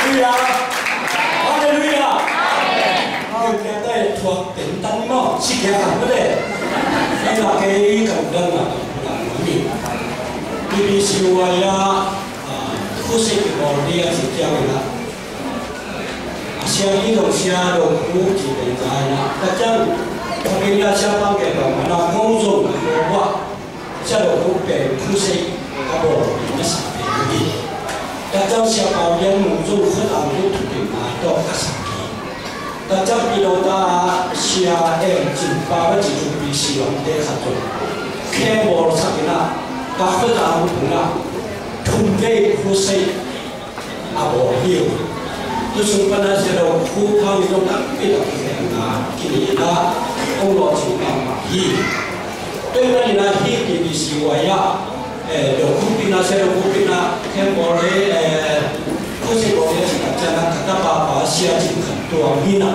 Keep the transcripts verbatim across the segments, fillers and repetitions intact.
Halleluiah! Halleluiah! Amen. Amen. Thuak teng tang ni maw, si kia kan mate. Ina kei kan dang na. B B C Y a, ah, khusi ki bol dia si kia na. A sia ni dong sia dong khu ci pen zai na. Ka ciang, ka pen ya sia pang ke dong na ngong zong na ngong wa. Sia lo hu pen crusade a bawl in a sak pen hi. Tua ciang Sia Pau Lian Mung Zung Khuadang Hu thupina tawh a sak hi. Tua ciang Pilota Sia Em Cin Pau a ci P C lamte khat zong camp bawl sak in a, tua Khuadang Hu in a thum vei crusade a bawl hi. Tu sung pan a sia lo hu phang i zong tampi tak hi ve na, kini na ong lo cing mahmah hi. Tua hi manin a hi P B C Y a, eh, lo hu pi na sia lo hu pi na, khem bawl hi, eh, hu si bawl hi a si tak ciang a ka tapa pa sia cing khat tuang hi na.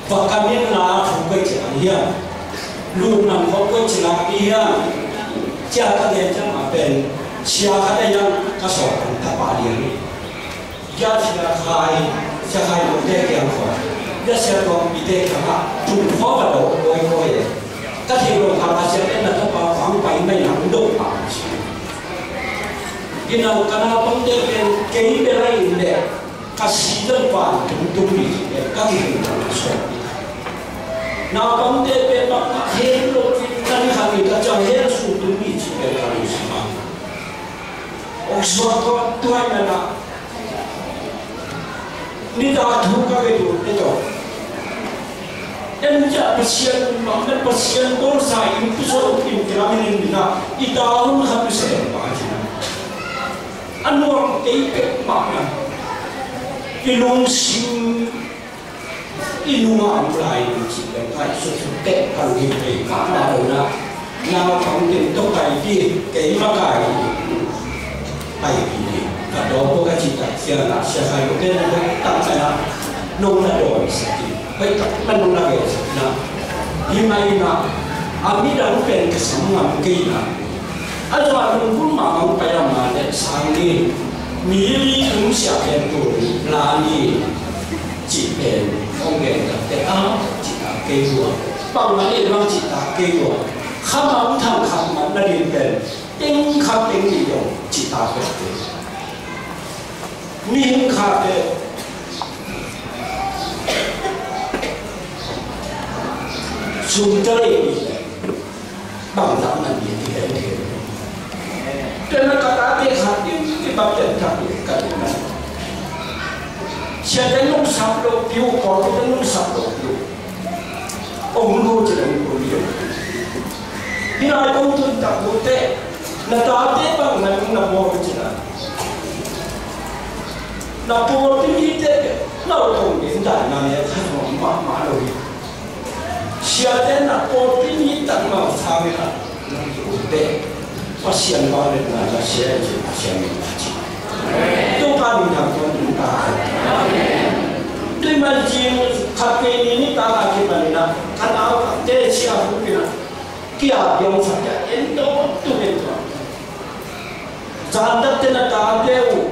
Va ka min la thu koi ci a hiam? Lu man kho koi ci la hiam? Cia ka gen ciang ma pen sia ka dai yang ka sawh kan tapa liang. Ya sia khai, sia khai lo te kiang kho. Ya sia tuang pi te kiang a tung kho ka do koi koi e. Ka thei lo ka sia pen na tapa fang pai mai nang do pa. Ina ka na pang te pen kei be lai in le. Ka si dan vantung tung mi ci pen ka kihing dan a sawm. Naupangte pen bang a hel lo ci, ka ni khat ni ka ciang hel sung tung mi ci pen ka lungsim a. Oxford ko tuai na na. Ni ta thu ka ve tu te to. En ja Pasian, bang na Pasian ko sa in tu so in kira min in na. I ta hun khat tu se pa ci na. A nuam kei peuhmah na i lungsim i nungah a om lai in cih pen ka i suksukteh ka lungsim pei mahmah lo na. Naupang teng tawh pai dih, kei makai dih, pai dih. Ka daw pawh ka cih tak ciang a, sia khai lo pen a hoih tak ciang a nong na dawi sak dih, hoih tak ciang a nong na dawi sak na. Hi mah in a, a midang pen ka sam ngam kei na. A zua lungkul mahmah pai a mah leh sang ni, mi li tung sia pen tu la ni, cih pen hong gen tak teh a, cih tak kei tua. Bang mah leh bang cih tak kei tua. Kha mah hong thang kha mah na din pen, teng kha teng ni dong, cih tak pen. Mihing kha pen sum ta lei ni. Bang zah man ding i gen thei. Tua na ka tate khat in i baptize thak in ka ding na. Siate nungsap lo piu, kawlpite nungsap lo piu. Ong lu ci ong lu piu. Hi nai kong tun tak bu te. Na tate bang na nung na bawl ci na. Na pawlpi mite na lo tong ding dan na ne khat mah mah lo hi. Siate na pawlpi mi tak mah sang in a, na ki ut te. Pasian vangliatna na sia in cih Pasian min na ci. Topa min thang tuan in ta. Tui man cin khat kei ni ni ta na ki man in a, ka nau ka te sia hu in a, kia biang sak kia en do tu en tuan. Zan tak te na ta te uh.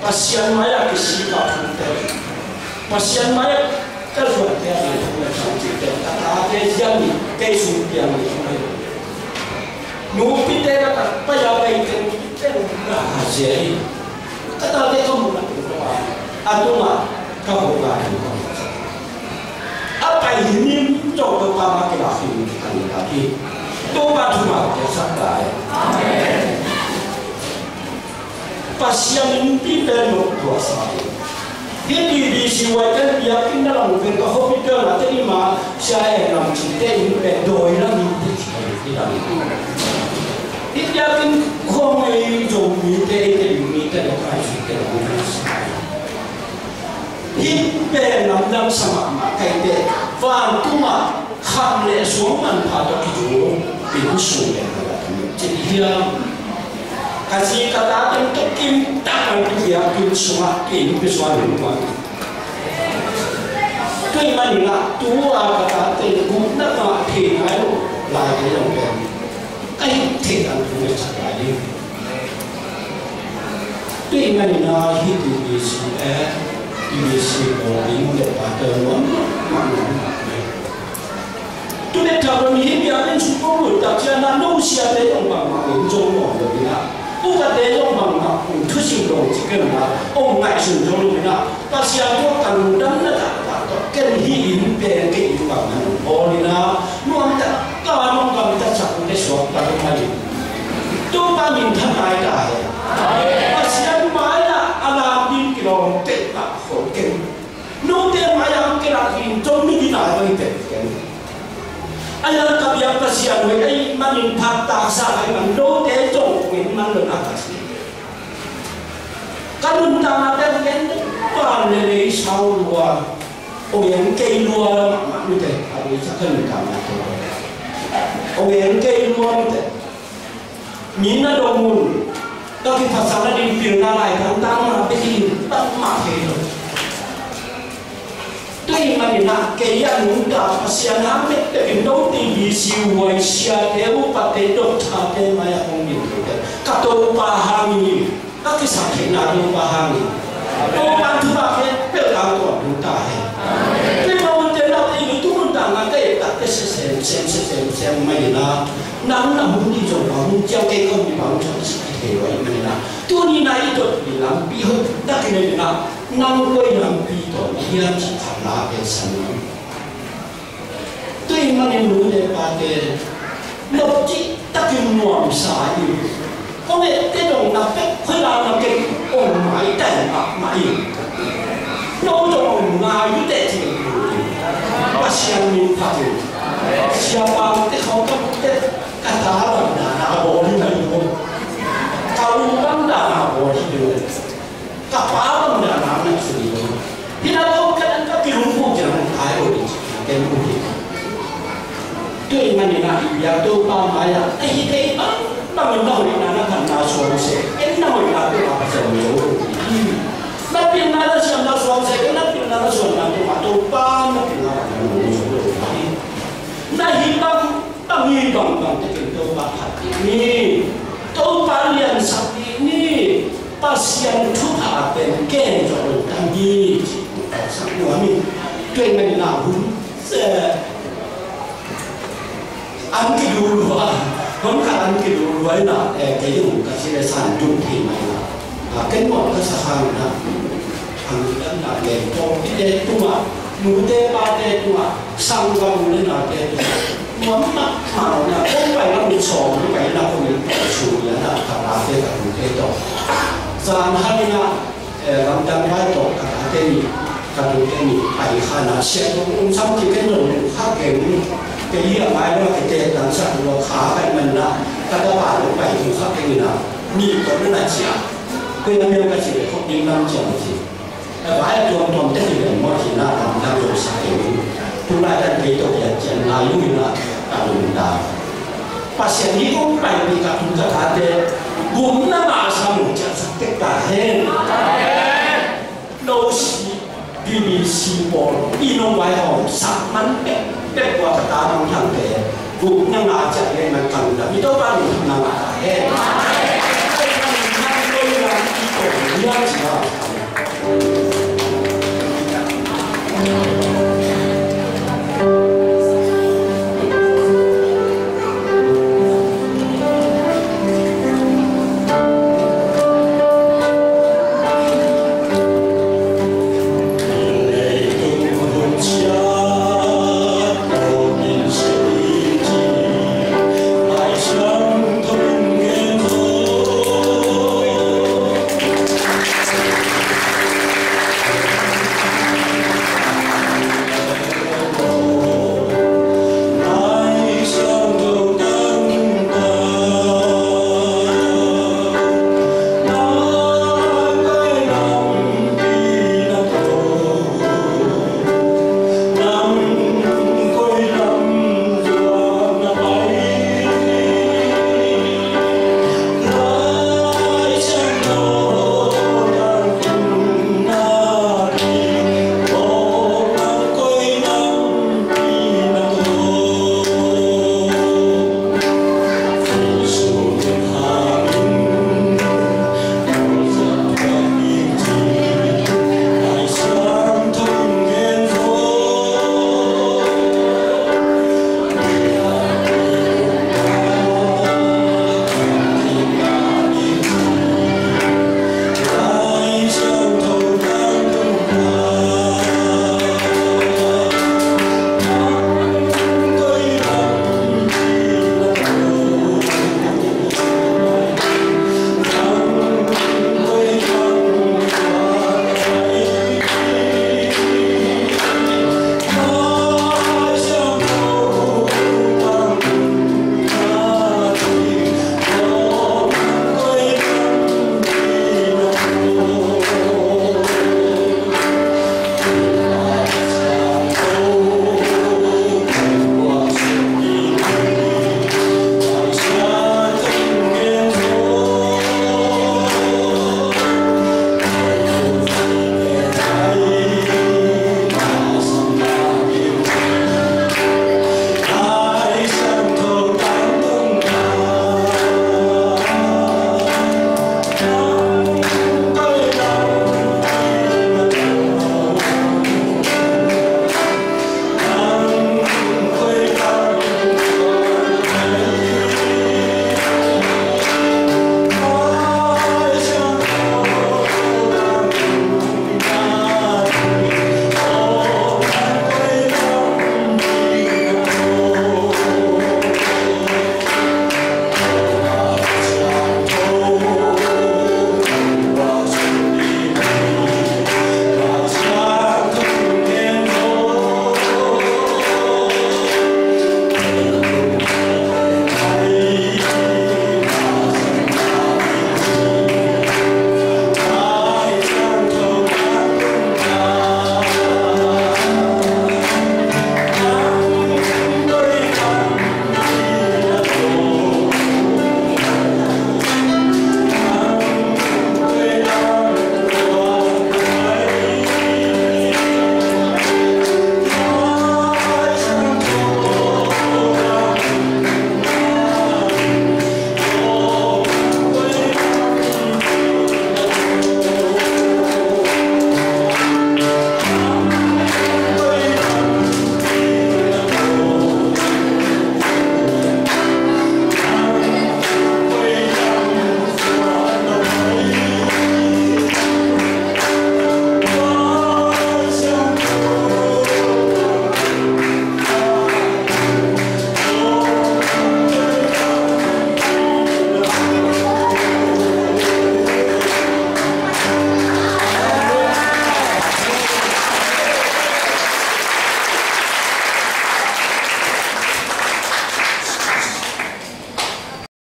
Pasian mai-ah kisik a phungte, Pasian mai-ah ka zuante a na phung na thang cihte, ka tate ziang ni, kei sung piang ni, phung ahi. Nupite ka tak pai-a pai teng, nupite nung na ha zia hi. Ka tate ka mun a tung ka pai, a tung a ka hong a tung ka pai. A pai hi nim zong Topa ma kilak hi nim ka ni lak hi. Topa thu ma kia sak lai. Amen. Pasian in pi pen lo tua sa hi. Hi B B C Y kan biakinn na lam pen ka hopi pen na te ni ma sia e lam ci te in pen doi lam in te ci te lam. Hi biakinn khong ei Zomi te ei te mi te lo kai ci te lam. Hi pen lam lam sa mahmah kai te vantung ah kham le suang manpha tawh kizu in sung le ci hiam. Ka zi ka ta teng tawh kim tak an tu biakinn sungah kim pi suan in kuan. Tui manin ah tu a ka tate gupna ngah thei nai lo lai te zong pen ka hih thei an tu le sak lai ding. Tua ahih manin ah hih TBC, eh, TBC pawl i nu le pate nuam mahmah hi. Tua bek tham lo, hih biakinn sung kong lut tak ciangin ah no siate zong bangmah ong zong om lo in ah, upate zong bangmah ong thusim lo ci ken ah, ong ngaihsun zong lo in ah, Pasian tawh ka lungdamna taktak tawh ken hih inn pen kei inn bangmah ong bawl in ah, nuam tak, ka nuam gamtatsak, ong suak tak mah in. Topa minthan ngai ta hen. Pasian mai-ah a lam ding kilawm peuhmah khol keng. Note mai-ah hong kilak hi in zong mi ding nai bang hi peuh keng. Ahi zongin ka biak Pasian hoih ahih manin, phat taksa ahih manin note zong ong en man lo in ah ka ci. Ka nuntakna pen van le lei sau lua, ong en kei lua mahmah mite, a lei sa ka nuntakna pen ong en kei lua mite. Mi na dong un, ka kiphatsakna ding pilna lai tangtang mah bek hi, bangmah thei lo. Tua ahih manin ah kei a nungta Pasian hang bekbek in no TBC huai siate, upate, doctorte mai-ah hong ding thei pen ka Topa hang hi. Ka kisap theihna Topa hang hi. Topa thupha khempeuh tangtawn ding ta hen. Tua ahih manin ute naute, i tu nuntakna ka et tak teh sem sem, sem sem, sem sem mai in ah, nang na hun ding zong, ka hun ciang kei ka hun ding bang zong kisap thei lo ahih manin ah, tuni in ah i dot ding lampi hoih tak i neih in ah, nang koi lampi tawh na hiam cih khat la pen san lam. Tua ahih manin nu le pate, nop cih takin nuamsa in. Kong etteh dong na pek, khoi la na pek, ong maitai mahmah in. No zong ong ngai uh teh ci in. Pasian min phat in. Siapa te khawng ka mu teh, ka ta bang dan a bawl hi mai lo. Ka u bang dan a bawl hi lo. Ka pa bang dan a ngaihsun hi lo. Hi na lo ka dan ka kilungkuk ciang hong tai lo ding ci ken uh hi. Tua ahih manin ah i biak Topa mai-ah, a hi thei bangbang in na hoihna na phatna suang seh, en na hoihna peuhmah Pasian min lo hi. Na pilna na siamna suang seh, en na pilna na suanna peuhmah Topa na pilna phatna min lo hi. Na hih bang bang hi bangbang tekin Topa phat dih ni. Topa liansak dih ni. Pasian thupha pen gen zawh lo tam hi, ci-in sak nuam hi. Tua ahih manin ah hun, eh, an kidu lua, hun khat an kidu lua in ah, eh, kei zong ka ci le san dum thei mai in ah. Ah, ken nuam ka sa hang in ah. An kidan na gen tawm kite tungah, nute pate tungah, sanggam u le nate tungah, nuam mahmah lo in ah, kong pai lam in sawm, kong pai in ah, kong in pai sum in ah, ka tate ka tute tawh. Zan hang in ah, eh, lamdang vai tawh ka tate nih, ka tute nih pai kha in ah, siat kong um sam ci ken lo kha keng. Kei hi a ngai lo, kei te tangsak lo kha kai man in ah, ka tapa lo pai kha keng in ah, nih tawh na na ciah. Koi na mial ka ci le khop ding lam ciang ci. A vai a tuamtuam te hi leng maw, hi na lam dang lo sa kei in. Tu laitak kei tawh pian cian lai lu in a ka lungdam. Pasian in hong paipih ka tu ka tate gupna ngah sa lo ciah sak tek ta hen. No si, B B C pawl i nong vaihawm sak man pek pek ua ka ta Mang Thangte gupna ngah ciah leng man ka lungdam. I Topa min thang na ngah ta hen. Ai ka min thang lo in a i tawh liang cia.